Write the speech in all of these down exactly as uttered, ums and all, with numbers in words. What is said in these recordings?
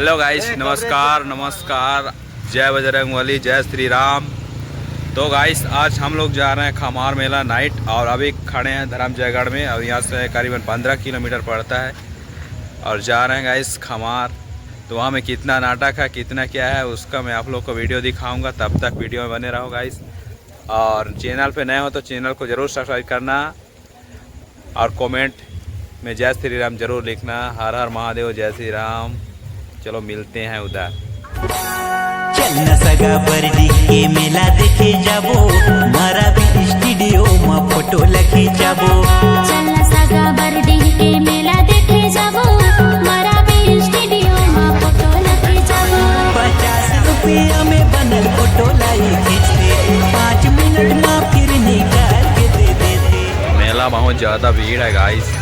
Hello गाइस, नमस्कार, नमस्कार। जय बजरंग बली, जय श्री राम। तो गाइस, आज हम लोग जा रहे हैं खमार मेला नाइट और अभी खड़े हैं धर्म जयगढ़ में। और यहाँ से करीबन पंद्रह किलोमीटर पड़ता है और जा रहे हैं गाइस खमार। तो वहाँ में कितना नाटक है, कितना क्या है, उसका मैं आप लोग को वीडियो दिखाऊंगा। तब तक वीडियो में बने रहो गाइस। और चैनल पे नए हो तो चैनल को ज़रूर सब्सक्राइब करना और कमेंट में जय श्री राम जरूर लिखना। हर हर महादेव, जय श्री राम। चलो मिलते हैं उधर। चल न सगा बरडीह के मेला देखे जाबो, मारा भी स्टूडियो में फोटो लगे जाबो। चल न सगा बरडीह के मेला देखे जाबो, मारा भी स्टूडियो में फोटो लगे जाबो। पचास रुपया में बनल फोटो लाई खींचते, पाँच मिनट में फिर निकाल के दे देते। मेला बहुत ज़्यादा भीड़ है गाइस।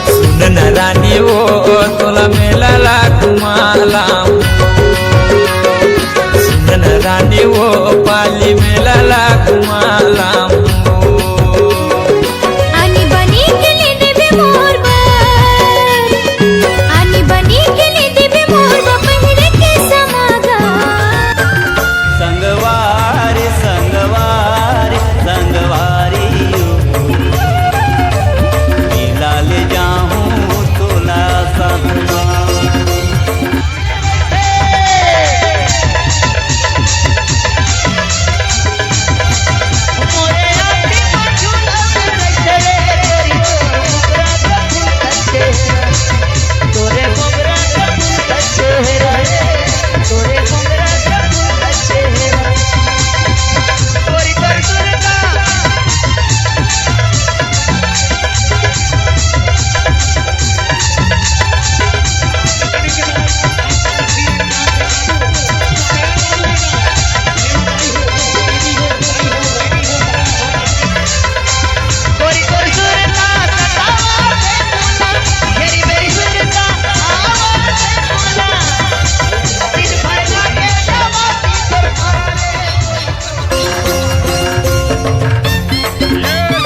सुन न रानी वो तोला मेला ला घुमालाम। सुन न रानी वो पाली मेला ला घुमालाम। आनी बनी के ले देबे मोर बर, आनी बनी के ले देबे मोर बर पहिरे के समागा। संगवारी, संगवारी, संगवारी ओ, मेला ले जाहूं तोला साथ मा।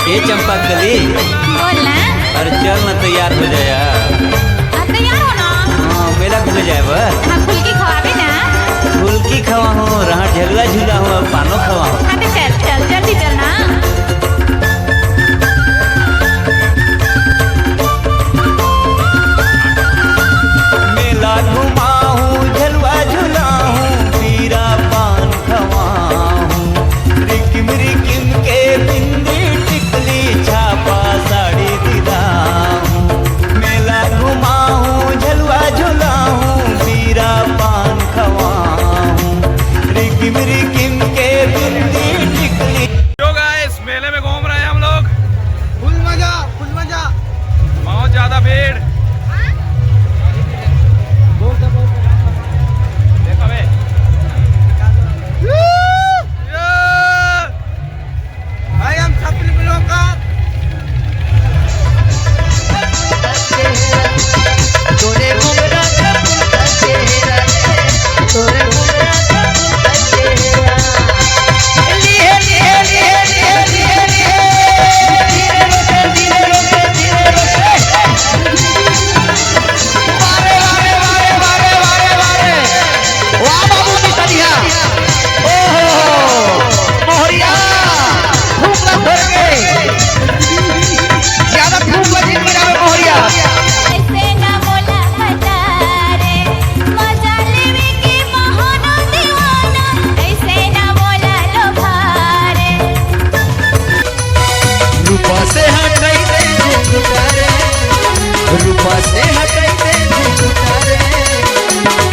ए चंपा कली, बोल ना। अरे चल ना, तैयार हो जा यार। अब तैयार हो ना। हाँ, मेला घूमे जाए बा। हाँ, फुलकी खवाबे ना। फुलकी खवा हूँ, रहा झलुआ झूला हूँ, और पानो खवा हूँ। हाँ, तो चल, चल, जल्दी चल ना। मेला घुमाहूँ, झलुआ झुलाहूँ, बीरा पान खवाहूँ। रिकिम रिकिम के बिंदी टिकली, छापा साड़ी दिलाहूँ। मेला घुमाहूँ, झलुआ झुलाहूँ, बीरा पान खवाहूँ। रिकिम रिकिम के बिंदी टिकली,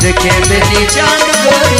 देखे बेनी चांद गोरी